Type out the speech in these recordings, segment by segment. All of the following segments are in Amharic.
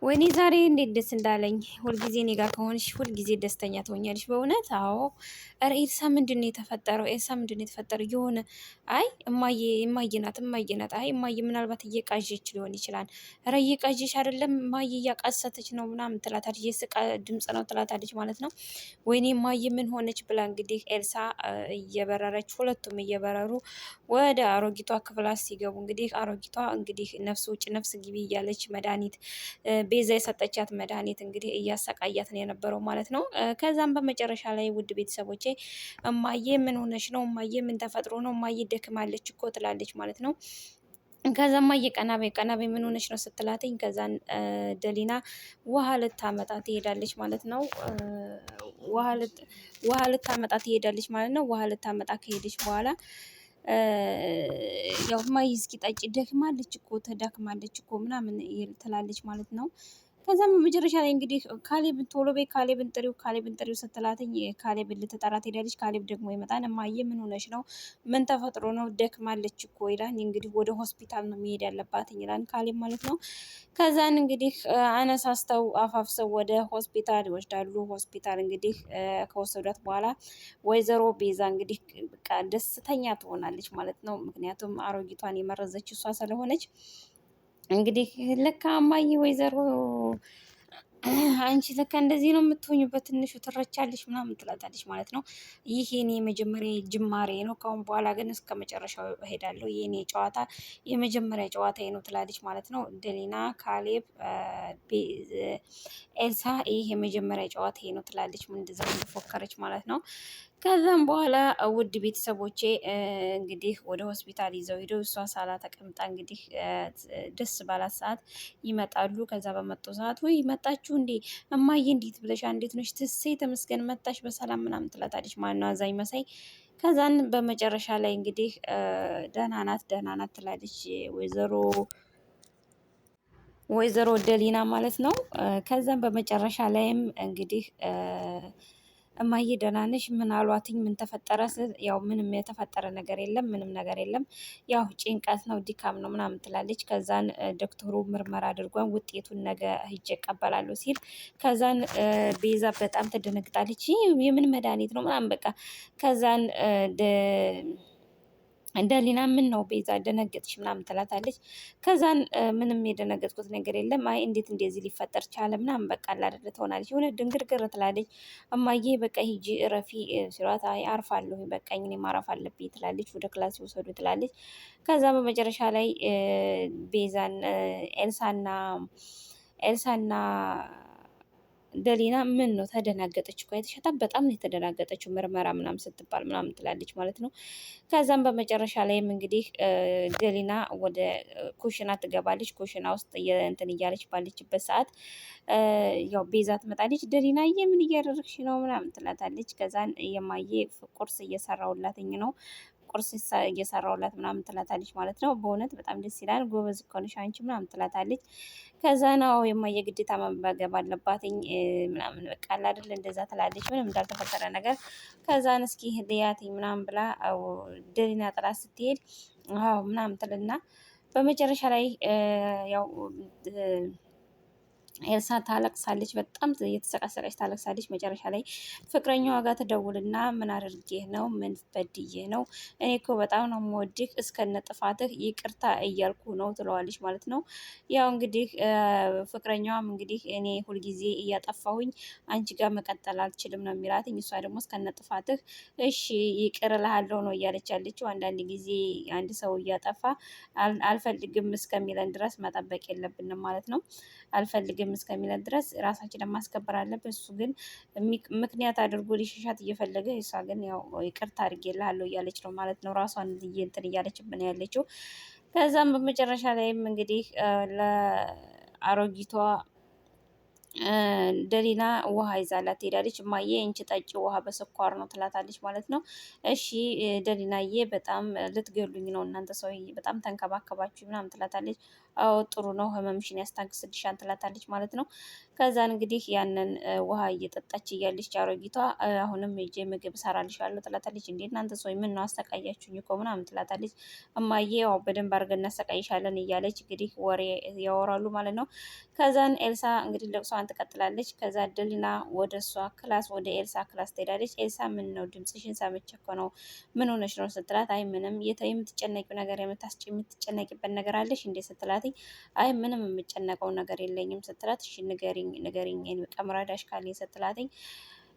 ወይኔ ዛሬ እንዴት ደስ እንዳለኝ! ሁልጊዜ እኔ ጋር ከሆንሽ ሁልጊዜ ደስተኛ ትሆኛለሽ። በእውነት አዎ። ኧረ ኤልሳ ምንድን ነው የተፈጠረው? ኤልሳ ምንድን ነው የተፈጠረው? የሆነ አይ እማዬ እማዬ ናት እማዬ ናት። አይ እማዬ ምናልባት እየቃዠች ሊሆን ይችላል። ኧረ እየቃዠሽ አይደለም እማዬ እያቃሰተች ነው ምናምን ትላታለች። የስቃ ድምጽ ነው ትላታለች ማለት ነው። ወይኔ እማዬ ምን ሆነች ብላ እንግዲህ ኤልሳ እየበረረች ሁለቱም እየበረሩ ወደ አሮጊቷ ክፍላ ሲገቡ እንግዲህ አሮጊቷ እንግዲህ ነፍስ ውጭ ነፍስ ግቢ እያለች መድኃኒት ቤዛ የሰጠቻት መድኃኒት እንግዲህ እያሰቃያት ነው የነበረው ማለት ነው። ከዛም በመጨረሻ ላይ ውድ ቤተሰቦቼ እማዬ ምን ሆነች ነው? እማዬ ምን ተፈጥሮ ነው? እማዬ ደክማለች እኮ ትላለች ማለት ነው። ከዛ እማዬ ቀና በይ ቀና በይ ምን ሆነች ነው ስትላትኝ፣ ከዛን ደሊና ውሃ ልታመጣ ትሄዳለች ማለት ነው። ውሃ ልታመጣ ትሄዳለች ማለት ነው። ውሃ ልታመጣ ከሄደች በኋላ ያው እማዬ እስኪ ጠጪ ደክማለች እኮ ተዳክማለች እኮ ምናምን ትላለች ማለት ነው። ከዛም መጨረሻ ላይ እንግዲህ ካሌብን ቶሎ በይ ካሌብን ጥሪው ካሌብን ጥሪው ስትላትኝ ካሌብን ልትጠራ ትሄዳለች። ካሌብ ደግሞ ይመጣል። እማዬ ምን ሆነሽ ነው? ምን ተፈጥሮ ነው? ደክማለች እኮ ይላል። እንግዲህ ወደ ሆስፒታል ነው መሄድ ያለባት ይላል ካሌብ ማለት ነው። ከዛን እንግዲህ አነሳስተው አፋፍሰው ወደ ሆስፒታል ይወስዳሉ። ሆስፒታል እንግዲህ ከወሰዷት በኋላ ወይዘሮ ቤዛ እንግዲህ በቃ ደስተኛ ትሆናለች ማለት ነው። ምክንያቱም አሮጊቷን የመረዘች እሷ ስለሆነች እንግዲህ ለካ እማዬ ወይዘሮ አንቺ ለካ እንደዚህ ነው የምትሆኙ፣ በትንሹ ትረቻለሽ ምናምን ትላታለች ማለት ነው። ይህ የኔ የመጀመሪያ ጅማሬ ነው፣ ከአሁን በኋላ ግን እስከ መጨረሻው እሄዳለሁ። የኔ ጨዋታ የመጀመሪያ ጨዋታ ነው ትላለች ማለት ነው። ደሊና፣ ካሌብ፣ ኤልሳ ይህ የመጀመሪያ ጨዋታ ነው ትላለች። ምን እንደዛ እንደፎከረች ማለት ነው። ከዛም በኋላ ውድ ቤተሰቦቼ እንግዲህ ወደ ሆስፒታል ይዘው ሄደው እሷ ሳላ ተቀምጣ እንግዲህ ደስ ባላት ሰዓት ይመጣሉ። ከዛ በመጡ ሰዓት ወይ መጣችሁ እንዴ እማዬ እንዴት ብለሻ እንዴት ነሽ? ትሴ ተመስገን መጣሽ በሰላም ምናምን ትላታለች ማለት ነው አዛኝ መሳይ። ከዛን በመጨረሻ ላይ እንግዲህ ደህና ናት ደህና ናት ትላለች ወይዘሮ ደሊና ማለት ነው። ከዛም በመጨረሻ ላይም እንግዲህ እማዬ ደህና ነሽ? ምን አሏትኝ? ምን ተፈጠረ? ያው ምንም የተፈጠረ ነገር የለም፣ ምንም ነገር የለም። ያው ጭንቀት ነው ድካም ነው ምናምን ትላለች። ከዛን ዶክተሩ ምርመራ አድርጓን ውጤቱን ነገ ሂጄ እቀበላለሁ ሲል ከዛን ቤዛ በጣም ትደነግጣለች። የምን መድኃኒት ነው ምናምን በቃ ከዛን ደሊና ምን ነው ቤዛ ደነገጥሽ ምናምን ትላታለች። ከዛን ምንም የደነገጥኩት ነገር የለም፣ አይ እንዴት እንደዚህ ሊፈጠር ቻለ ምናምን በቃ አላደለ ትሆናለች። የሆነ ድንግርግር ትላለች። እማዬ በቃ ሂጂ እረፊ ሲሏት አይ አርፋለሁ በቃ እኔ ማረፍ አለብኝ ትላለች። ወደ class ይወሰዱ ትላለች። ከዛ በመጨረሻ ላይ ቤዛን ኤልሳና ደሊና ምን ነው ተደናገጠች እኮ የተሸታ በጣም ነው የተደናገጠችው፣ ምርመራ ምናምን ስትባል ምናምን ትላለች ማለት ነው። ከዛም በመጨረሻ ላይም እንግዲህ ደሊና ወደ ኩሽና ትገባለች። ኩሽና ውስጥ እንትን እያለች ባለችበት ሰዓት ያው ቤዛ ትመጣለች። ደሊና ምን እያደረግሽ ነው ምናምን ትላታለች። ከዛን የማየ ቁርስ እየሰራሁላትኝ ነው ቁርስ እየሰራሁላት ምናምን ትላታለች ማለት ነው። በእውነት በጣም ደስ ይላል፣ ጎበዝ እኮ ነሽ አንቺ ምናምን ትላታለች። ከዛ ነው የማየ ግዴታ መመገብ አለባትኝ ምናምን በቃ አለ አይደል እንደዛ ትላለች፣ ምንም እንዳልተፈጠረ ነገር። ከዛን እስኪ ልያትኝ ምናምን ብላ ደሊና ጥላ ስትሄድ አዎ ምናምን ትልና በመጨረሻ ላይ ያው ኤልሳ ታለቅሳለች። በጣም እየተሰቃሰቀች ታለቅሳለች። መጨረሻ ላይ ፍቅረኛዋ ጋር ትደውልና ምን አድርጌህ ነው? ምን በድዬህ ነው? እኔ እኮ በጣም ነው የምወድህ፣ እስከነ ጥፋትህ ይቅርታ እያልኩ ነው ትለዋለች ማለት ነው። ያው እንግዲህ ፍቅረኛዋም እንግዲህ እኔ ሁልጊዜ እያጠፋሁኝ አንቺ ጋር መቀጠል አልችልም ነው የሚላትኝ። እሷ ደግሞ እስከነ ጥፋትህ እሺ ይቅር እልሃለሁ ነው እያለች ያለችው። አንዳንድ ጊዜ አንድ ሰው እያጠፋ አልፈልግም እስከሚለን ድረስ መጠበቅ የለብንም ማለት ነው። አልፈልግም እስከሚለን ድረስ ራሳችንን ማስከበር አለብን። እሱ ግን ምክንያት አድርጎ ሊሸሻት እየፈለገ እሷ ግን ያው ይቅርታ አድርጌልሃለሁ እያለች ነው ማለት ነው። ራሷን እንትን እያለችብን ያለችው። ከዛም በመጨረሻ ላይም እንግዲህ ለአሮጊቷ ደሊና ውሃ ይዛላት ትሄዳለች። እማዬ እንቺ ጠጪ ውሃ በስኳር ነው ትላታለች ማለት ነው። እሺ ደሊናዬ በጣም ልትገሉኝ ነው እናንተ ሰው በጣም ተንከባከባችሁ ምናምን ትላታለች። አዎ ጥሩ ነው፣ ህመምሽን ያስታግስልሻል ትላታለች ማለት ነው። ከዛን እንግዲህ ያንን ውሃ እየጠጣች እያለች አሮጊቷ አሁንም ሄጄ ምግብ እሰራልሻለሁ ትላታለች። እንዴ እናንተ ሰው ምን ነው አሰቃያችሁኝ እኮ ምናምን ትላታለች። እማዬ ያው በደንብ አድርገን እናሰቃይሻለን እያለች እንግዲህ ወሬ ያወራሉ ማለት ነው። ከዛን ኤልሳ እንግዲህ ለቅሷን ትቀጥላለች። ከዛ ደሊና ወደ እሷ class ወደ ኤልሳ class ትሄዳለች። ኤልሳ ምን ነው ድምፅሽን ሰምቼ እኮ ነው፣ ምን ሆነሽ ነው ስትላት፣ አይ ምንም፣ የምትጨነቂው ነገር የምትጨነቂበት ነገር አለሽ እንዴ ስትላት፣ አይ ምንም የምጨነቀው ነገር የለኝም ስትላት፣ እሺ ንገሪኝ ንገሪኝ ቀምራዳሽ ካለኝ ስትላትኝ፣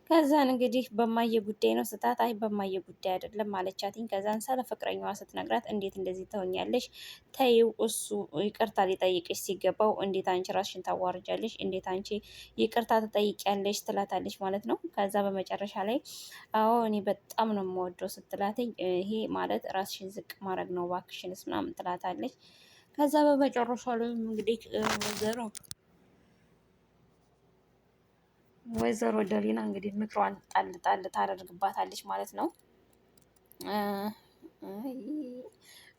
ከዛን እንግዲህ በማየ ጉዳይ ነው ስታት፣ አይ በማየ ጉዳይ አይደለም አለቻትኝ። ከዛን ስለ ፍቅረኛዋ ስትነግራት እንዴት እንደዚህ ትሆኛለሽ? ተይው፣ እሱ ይቅርታ ሊጠይቅሽ ሲገባው እንዴት አንቺ ራስሽን ታዋርጃለሽ? እንዴት አንቺ ይቅርታ ትጠይቂያለሽ? ትላታለች ማለት ነው። ከዛ በመጨረሻ ላይ አዎ እኔ በጣም ነው የምወደው ስትላትኝ፣ ይሄ ማለት ራስሽን ዝቅ ማድረግ ነው እባክሽንስ ምናምን ትላታለች። ከዛ በመጨረሻ ላይ እንግዲህ ወይዘሮ ደሊና እንግዲህ ምክሯን ጣል ጣል ታደርግባታለች ማለት ነው።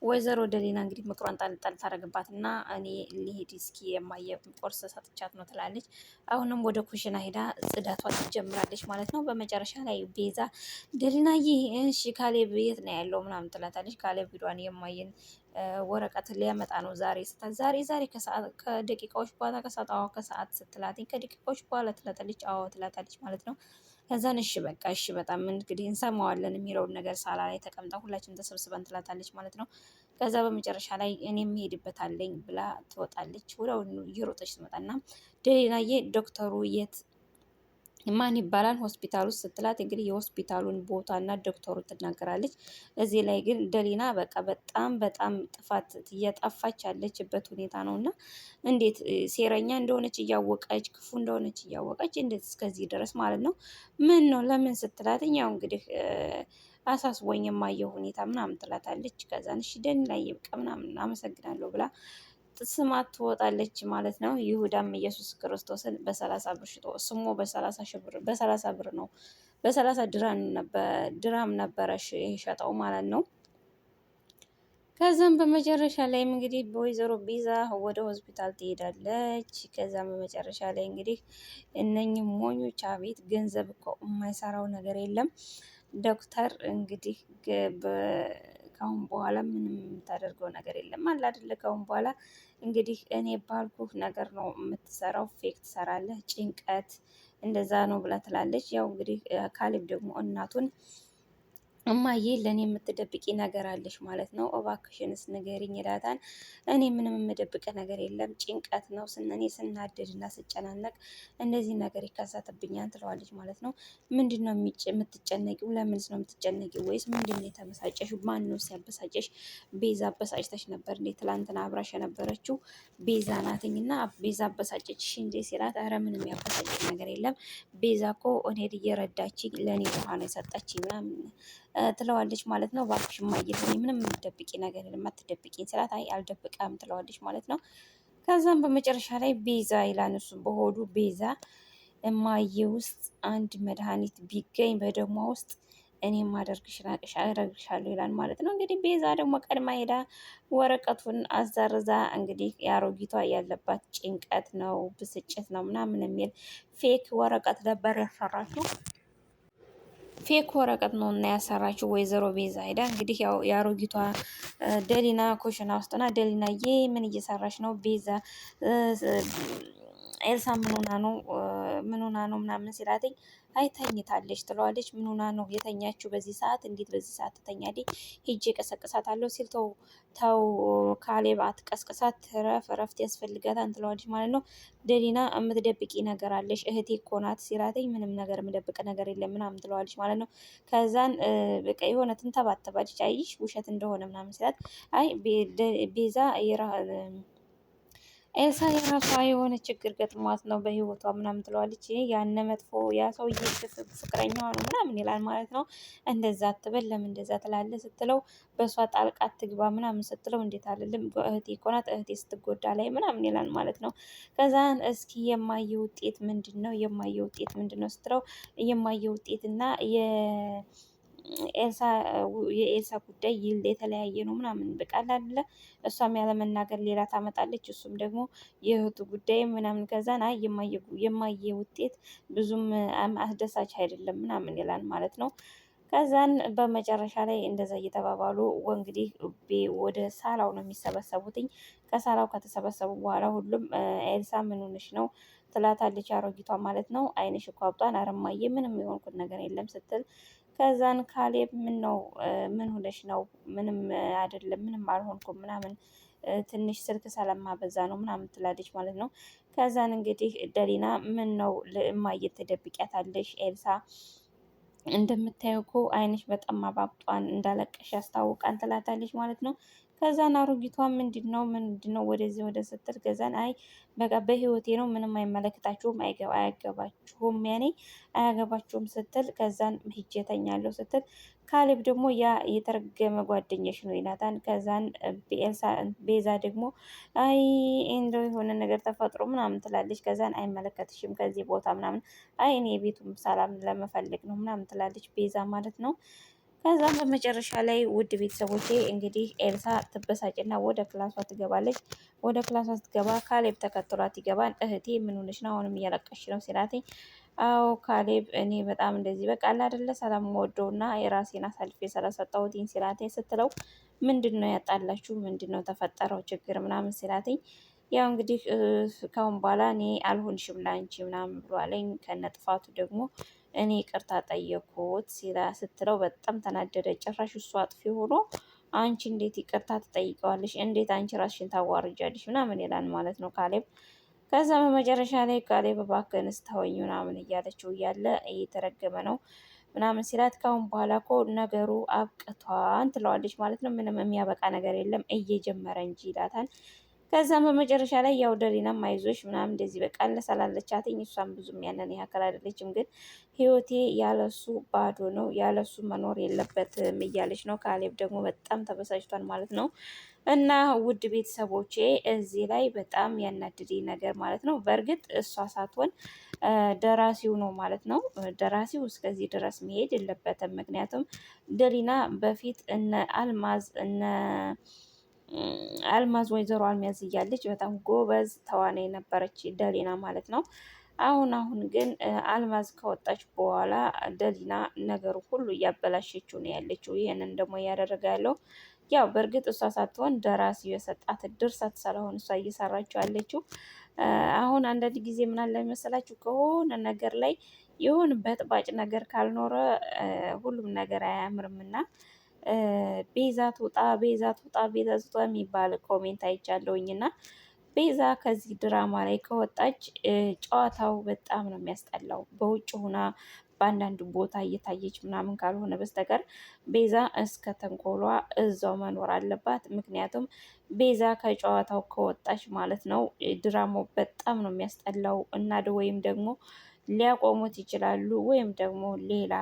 ወይዘሮ ደሊና እንግዲህ ምክሯን ጣል ጣል ታደርግባት እና እኔ ልሄድ እስኪ የማየ ቁርስ ሰጥቻት ነው ትላለች። አሁንም ወደ ኩሽና ሄዳ ጽዳቷን ትጀምራለች ማለት ነው። በመጨረሻ ላይ ቤዛ ደሊናዬ፣ እሺ ካሌብ የት ነው ያለው ምናምን ትላታለች። ካሌብ ሂዷን የማየን ወረቀት ሊያመጣ ነው ዛሬ ስታት፣ ዛሬ ዛሬ ከደቂቃዎች በኋላ ከሰዓት፣ አዎ ከሰዓት ስትላትኝ ከደቂቃዎች በኋላ ትላታለች። አዎ ትላታለች ማለት ነው። ከዛን እሺ በቃ እሺ በጣም እንግዲህ እንሰማዋለን የሚለውን ነገር ሳላ ላይ ተቀምጣ ሁላችንም ተሰብስበን ትላታለች ማለት ነው። ከዛ በመጨረሻ ላይ እኔ የምሄድበት አለኝ ብላ ትወጣለች። ወዲያውኑ እየሮጠች ትመጣና ደሊናዬ ዶክተሩ የት ማን ይባላል ሆስፒታል ውስጥ ስትላት እንግዲህ የሆስፒታሉን ቦታና ዶክተሩ ትናገራለች። እዚህ ላይ ግን ደሊና በቃ በጣም በጣም ጥፋት እየጠፋች ያለችበት ሁኔታ ነው እና እንዴት ሴረኛ እንደሆነች እያወቀች፣ ክፉ እንደሆነች እያወቀች እንዴት እስከዚህ ድረስ ማለት ነው? ምን ነው ለምን ስትላት ያው እንግዲህ አሳስቦኝ የማየው ሁኔታ ምናምን ትላታለች። ከዛን እሺ ደን ላይ ይብቃ ምናምን አመሰግናለሁ ብላ ስማት ትወጣለች ማለት ነው። ይሁዳም ኢየሱስ ክርስቶስን በ30 ብር ሽጦ ስሞ በ30 ሺህ ብር፣ በ30 ብር ነው፣ በ30 ድራም ነበረ የሸጠው ማለት ነው። ከዛም በመጨረሻ ላይም እንግዲህ በወይዘሮ ቤዛ ወደ ሆስፒታል ትሄዳለች። ከዛም በመጨረሻ ላይ እንግዲህ እነኚህ ሞኞች አቤት ገንዘብ እኮ የማይሰራው ነገር የለም። ዶክተር እንግዲህ ካሁን በኋላ ምንም የምታደርገው ነገር የለም አለ አይደለ? ካሁን በኋላ እንግዲህ እኔ ባልኩህ ነገር ነው የምትሰራው፣ fake ትሰራለህ፣ ጭንቀት እንደዛ ነው ብላ ትላለች። ያው እንግዲህ ካሌብ ደግሞ እናቱን እማዬ ለእኔ የምትደብቂ ነገር አለሽ ማለት ነው፣ እባክሽንስ ንገሪኝ ይላታል። እኔ ምንም የምደብቅ ነገር የለም፣ ጭንቀት ነው፣ እኔ ስናደድና ስጨናነቅ እንደዚህ ነገር ይከሰትብኛል ትለዋለች ማለት ነው። ምንድን ነው የምትጨነቂው? ለምንስ ነው የምትጨነቂው? ወይስ ምንድን ነው የተበሳጨሽው? ማን ነው ሲያበሳጨሽ? ቤዛ አበሳጭተሽ ነበር እንዴ? ትላንትና አብራሽ የነበረችው ቤዛ ናትኝና ቤዛ አበሳጨችሽ እንዴ ሲላት፣ ኧረ ምንም ያበሳጨች ነገር የለም፣ ቤዛ እኮ እኔን እየረዳችኝ ለእኔ ውሃ ነው የሰጠችኝ ምናምን ትለዋለች ማለት ነው። እባክሽ እማዬ እኔ ምንም የምትደብቂ ነገር የለም አትደብቂኝ ስላት፣ አይ አልደብቅም ትለዋለች ማለት ነው። ከዛም በመጨረሻ ላይ ቤዛ ይላል እሱ በሆዱ፣ ቤዛ እማዬ ውስጥ አንድ መድኃኒት ቢገኝ በደሟ ውስጥ እኔም አደርግሻለሁ ይላል ማለት ነው። እንግዲህ ቤዛ ደግሞ ቀድማ ሄዳ ወረቀቱን አዛርዛ እንግዲህ የአሮጊቷ ያለባት ጭንቀት ነው፣ ብስጭት ነው ምናምን የሚል fake ወረቀት ነበር ያሰራችው። Fake ወረቀት ነው እና ያሰራችው ወይዘሮ ቤዛ ሄዳ እንግዲህ ያው የአሮጊቷ ደሊና ኩሽና ውስጥና ደሊናዬ ምን እየሰራች ነው? ቤዛ ኤልሳ ምን ሆና ነው ምን ሆና ነው ምናምን ሲላትኝ አይ ተኝታለች ትለዋለች። ምን ሆና ነው የተኛችው በዚህ ሰዓት? እንዴት በዚህ ሰዓት ትተኛለች? ሂጄ ቀሰቅሳታለሁ ሲል ተው ተው ካሌብ አትቀስቅሳት፣ ረፍ እረፍት ያስፈልጋታል ትለዋለች ማለት ነው። ደሊና የምትደብቂ ነገር አለሽ እህቴ እኮ ናት ሲላትኝ ምንም ነገር የምደብቅ ነገር የለም ምናምን ትለዋለች ማለት ነው። ከዛን በቃ የሆነ ትንተባተባለች። አይሽ ውሸት እንደሆነ ምናምን ሲላት አይ ቤዛ ኤልሳ የራሷ የሆነ ችግር ገጥሟት ነው በህይወቷ ምናምን ትለዋለች። ያነ መጥፎ ያ ሰውዬ ፍቅረኛዋ ነው ምናምን ይላል ማለት ነው። እንደዛ አትበል፣ ለምን እንደዛ ትላለህ ስትለው በእሷ ጣልቃ አትግባ ምናምን ስትለው እንዴት አልልም እህቴ እኮ ናት፣ እህቴ ስትጎዳ ላይ ምናምን ይላል ማለት ነው። ከዛን እስኪ የማየ ውጤት ምንድን ነው የማየ ውጤት ምንድን ነው ስትለው የማየ ውጤት እና ኤልሳ የኤልሳ ጉዳይ የተለያየ ነው ምናምን በቃ አለ። እሷም ያለመናገር ሌላ ታመጣለች፣ እሱም ደግሞ የእህቱ ጉዳይ ምናምን። ከዛን አይ የማየ ውጤት ብዙም አስደሳች አይደለም ምናምን ይላል ማለት ነው። ከዛን በመጨረሻ ላይ እንደዛ እየተባባሉ እንግዲህ ወደ ሳላው ነው የሚሰበሰቡትኝ። ከሳላው ከተሰበሰቡ በኋላ ሁሉም ኤልሳ ምን ሆነሽ ነው ትላታለች፣ አሮጊቷ ማለት ነው። ዓይንሽ እኮ አብጧን። ኧረ እማዬ ምንም የሆንኩት ነገር የለም ስትል፣ ከዛን ካሌብ ምን ነው፣ ምን ሆነሽ ነው? ምንም አይደለም፣ ምንም አልሆንኩም ምናምን፣ ትንሽ ስልክ ስለማበዛ ነው ምናምን ትላለች ማለት ነው። ከዛን እንግዲህ ደሊና ምን ነው እማዬ ትደብቂያታለሽ? ኤልሳ እንደምታየው እኮ ዓይንሽ በጣም አባብጧን እንዳለቀሽ ያስታውቃል ትላታለች ማለት ነው። ከዛን አሮጊቷ ምንድን ነው ወደዚህ ወደ ስትል፣ ከዛን አይ በቃ በህይወቴ ነው፣ ምንም አይመለከታችሁም፣ አያገባችሁም፣ ያኔ አያገባችሁም ስትል፣ ከዛን ሂጄ እተኛለሁ ስትል፣ ካሌብ ደግሞ ያ የተረገመ ጓደኛሽ ነው ይላታል። ከዛን ቤዛ ደግሞ አይ እንደው የሆነ ነገር ተፈጥሮ ምናምን ትላለች። ከዛን አይመለከትሽም ከዚህ ቦታ ምናምን፣ አይ እኔ የቤቱን ሰላም ለመፈለግ ነው ምናምን ትላለች ቤዛ ማለት ነው። ከዛም በመጨረሻ ላይ ውድ ቤተሰቦቼ እንግዲህ ኤልሳ ትበሳጭና ወደ ክላሷ ትገባለች። ወደ ክላሷ ስትገባ ካሌብ ተከትሏት ይገባል። እህቴ ምን ሆነሽ ነው አሁንም እያለቀሽ ነው ሲላትኝ፣ አዎ ካሌብ እኔ በጣም እንደዚህ በቃ አለ አይደለ ሰላም ወደውና የራሴን አሳልፌ ስለሰጠሁትኝ ሲላትኝ ስትለው፣ ምንድን ነው ያጣላችሁ? ምንድን ነው ተፈጠረው ችግር ምናምን ሲላትኝ፣ ያው እንግዲህ ካሁን በኋላ እኔ አልሆንሽም ለአንቺ ምናምን ብሏለኝ፣ ከነ ጥፋቱ ደግሞ እኔ ይቅርታ ጠየኩት ስትለው በጣም ተናደደ። ጭራሽ እሱ አጥፊ ሆኖ አንቺ እንዴት ይቅርታ ትጠይቀዋለሽ? እንዴት አንቺ ራስሽን ታዋርጃለሽ? ምናምን ይላል ማለት ነው ካሌብ። ከዛ በመጨረሻ ላይ ካሌብ እባክህን ስተወኝ ምናምን እያለችው እያለ እየተረገመ ነው ምናምን ሲላት፣ ካሁን በኋላ እኮ ነገሩ አብቅቷን ትለዋለች ማለት ነው። ምንም የሚያበቃ ነገር የለም እየጀመረ እንጂ ይላታል። ከዛም በመጨረሻ ላይ ያው ደሊናም አይዞሽ ምናምን እንደዚህ በቃ አለሳላለቻትኝ። እሷም ብዙም ያንን ያክል አይደለችም፣ ግን ህይወቴ ያለሱ ባዶ ነው፣ ያለሱ መኖር የለበትም እያለች ነው። ካሌብ ደግሞ በጣም ተበሳጭቷል ማለት ነው። እና ውድ ቤተሰቦቼ እዚህ ላይ በጣም ያናድደኝ ነገር ማለት ነው፣ በእርግጥ እሷ ሳትሆን ደራሲው ነው ማለት ነው። ደራሲው እስከዚህ ድረስ መሄድ የለበትም። ምክንያቱም ደሊና በፊት እነ አልማዝ ወይዘሮ አልማዝ እያለች በጣም ጎበዝ ተዋናይ ነበረች ደሊና ማለት ነው። አሁን አሁን ግን አልማዝ ከወጣች በኋላ ደሊና ነገሩ ሁሉ እያበላሸችው ነው ያለችው። ይህንን ደግሞ እያደረገ ያለው ያው በእርግጥ እሷ ሳትሆን ደራሲው የሰጣት ድርሰት ስለሆነ እሷ እየሰራችው ያለችው። አሁን አንዳንድ ጊዜ ምን አለ መሰላችሁ፣ ከሆነ ነገር ላይ የሆነ በጥባጭ ነገር ካልኖረ ሁሉም ነገር አያምርምና ቤዛ ትውጣ፣ ቤዛ ትውጣ፣ ቤዛ ትውጣ የሚባል comment አይቻለሁኝ። እና ቤዛ ከዚህ ድራማ ላይ ከወጣች ጨዋታው በጣም ነው የሚያስጠላው። በውጭ ሁና በአንዳንድ ቦታ እየታየች ምናምን ካልሆነ በስተቀር ቤዛ እስከ ተንኮሏ እዛው መኖር አለባት። ምክንያቱም ቤዛ ከጨዋታው ከወጣች ማለት ነው ድራማው በጣም ነው የሚያስጠላው። እና ወይም ደግሞ ሊያቆሙት ይችላሉ፣ ወይም ደግሞ ሌላ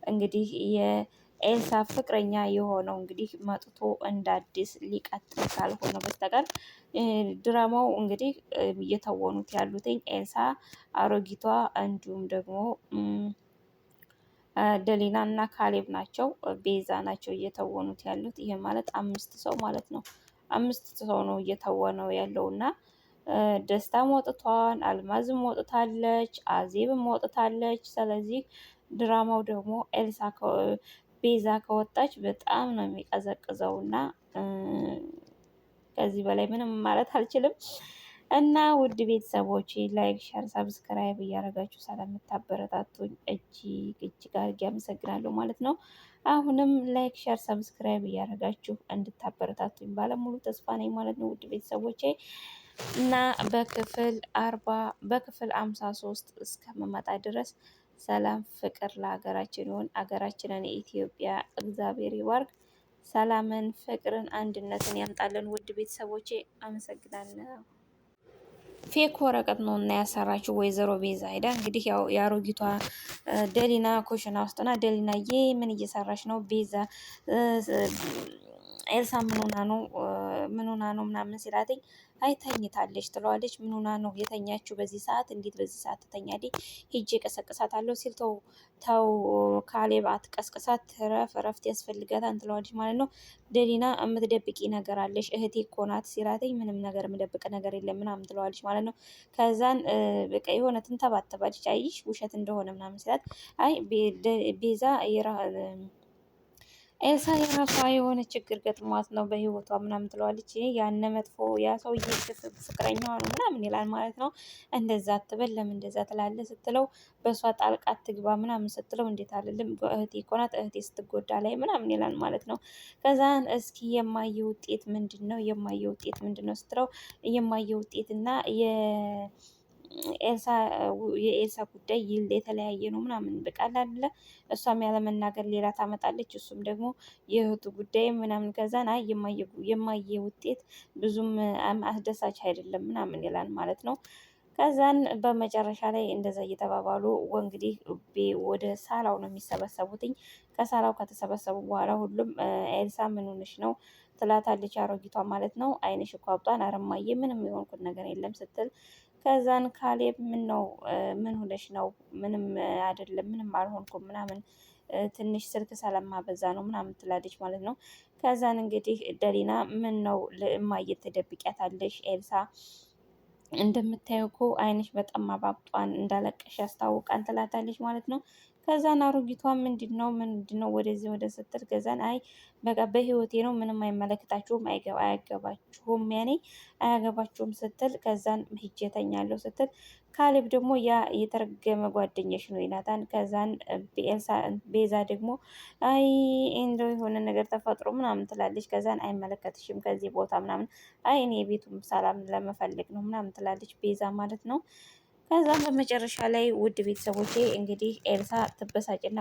እንግዲህ የኤልሳ ፍቅረኛ የሆነው እንግዲህ መጥቶ እንደ አዲስ ሊቀጥል ካልሆነ በስተቀር ድራማው እንግዲህ እየተወኑት ያሉትኝ ኤልሳ አሮጊቷ እንዲሁም ደግሞ ደሊና እና ካሌብ ናቸው። ቤዛ ናቸው እየተወኑት ያሉት። ይሄ ማለት አምስት ሰው ማለት ነው። አምስት ሰው ነው እየተወነው ያለው። እና ደስታም ወጥቷል፣ አልማዝም ወጥታለች፣ አዜብም ወጥታለች። ስለዚህ ድራማው ደግሞ ኤልሳ ቤዛ ከወጣች በጣም ነው የሚቀዘቅዘው። እና ከዚህ በላይ ምንም ማለት አልችልም። እና ውድ ቤተሰቦች like፣ share፣ subscribe እያደረጋችሁ ስለምታበረታቱኝ እጅግ እጅግ አድርጌ አመሰግናለሁ ማለት ነው። አሁንም like፣ share፣ subscribe እያደረጋችሁ እንድታበረታቱኝ ባለሙሉ ተስፋ ነኝ ማለት ነው ውድ ቤተሰቦቼ። እና በክፍል 40፣ በክፍል 53 እስከምመጣ ድረስ ሰላም ፍቅር ለሀገራችን ይሁን። ሀገራችንን ኢትዮጵያ እግዚአብሔር ይባርክ። ሰላምን፣ ፍቅርን፣ አንድነትን ያምጣልን። ውድ ቤተሰቦቼ አመሰግናለሁ። Fake ወረቀት ነው እና ያሰራችው ወይዘሮ ቤዛ ሄዳ እንግዲህ ያው የአሮጊቷ ደሊና ኩሽና ውስጥና ደሊናዬ ምን እየሰራች ነው? ቤዛ ኤልሳ ምን ሆና ነው? ምን ሆና ነው ምናምን ሲላትኝ አይ ተኝታለች ትለዋለች። ምን ሆና ነው የተኛችው በዚህ ሰዓት? እንዴት በዚህ ሰዓት ትተኛለች? ሂጄ ቀሰቅሳታለሁ ሲል ተው ተው ካሌብ አትቀስቅሳት፣ ትረፍ፣ እረፍት ያስፈልጋታል ትለዋለች ማለት ነው። ደሊና የምትደብቂ ነገር አለሽ እህቴ እኮ ናት ሲላትኝ ምንም ነገር የምደብቅ ነገር የለም ምናምን ትለዋለች ማለት ነው። ከዛን በቃ የሆነ ትንተባተባለች። አይሽ ውሸት እንደሆነ ምናምን ሲላት አይ ቤዛ ኤልሳ የራሷ የሆነ ችግር ገጥሟት ነው በህይወቷ ምናምን ትለዋለች። ያነ መጥፎ ያ ሰውዬ ፍቅረኛዋ ነው ምናምን ይላል ማለት ነው። እንደዛ አትበል ለምን እንደዛ ትላለህ ስትለው በእሷ ጣልቃ አትግባ ምናምን ስትለው እንዴት አልልም እህቴ እኮ ናት እህቴ ስትጎዳ ላይ ምናምን ይላል ማለት ነው። ከዛን እስኪ የማየ ውጤት ምንድን ነው የማየ ውጤት ምንድን ነው ስትለው የማየ ውጤት እና የኤልሳ ጉዳይ የተለያየ ነው ምናምን በቃ አለ። እሷም ያለመናገር ሌላ ታመጣለች፣ እሱም ደግሞ የእህቱ ጉዳይ ምናምን። ከዛን አይ የማየ ውጤት ብዙም አስደሳች አይደለም ምናምን ይላል ማለት ነው። ከዛን በመጨረሻ ላይ እንደዛ እየተባባሉ እንግዲህ ወደ ሳላው ነው የሚሰበሰቡትኝ። ከሳላው ከተሰበሰቡ በኋላ ሁሉም ኤልሳ ምን ሆነሽ ነው ትላታለች፣ አሮጊቷ ማለት ነው። አይንሽ እኮ አብጧል። ኧረ እማዬ ምንም የሆንኩት ነገር የለም ስትል ከዛን ካሌብ ምን ነው ምን ሆነሽ ነው? ምንም አይደለም፣ ምንም አልሆንኩም ምናምን ትንሽ ስልክ ስለማበዛ ነው ምናምን ትላለች ማለት ነው። ከዛን እንግዲህ ደሊና ምን ነው እማዬ ትደብቂያታለሽ ኤልሳ እንደምታየው እኮ አይንሽ በጣም አባብጧን እንዳለቀሽ ያስታውቃል ትላታለች ማለት ነው። ከዛን አሮጊቷ ምንድን ነው ምንድን ነው ወደዚህ ወደ ስትል ከዛን አይ በቃ በህይወቴ ነው ምንም አይመለከታችሁም፣ አያገባችሁም፣ ያኔ አያገባችሁም ስትል ከዛን ሂጄ እተኛለሁ ስትል ካሌብ ደግሞ ያ የተረገመ ጓደኛሽ ነው ይላታል። ከዛን ቤዛ ደግሞ አይ እንደው የሆነ ነገር ተፈጥሮ ምናምን ትላለች። ከዛን አይመለከትሽም ከዚህ ቦታ ምናምን አይ እኔ የቤቱን ሰላም ለመፈለግ ነው ምናምን ትላለች ቤዛ ማለት ነው። ከዛም በመጨረሻ ላይ ውድ ቤተሰቦቼ እንግዲህ ኤልሳ ትበሳጭና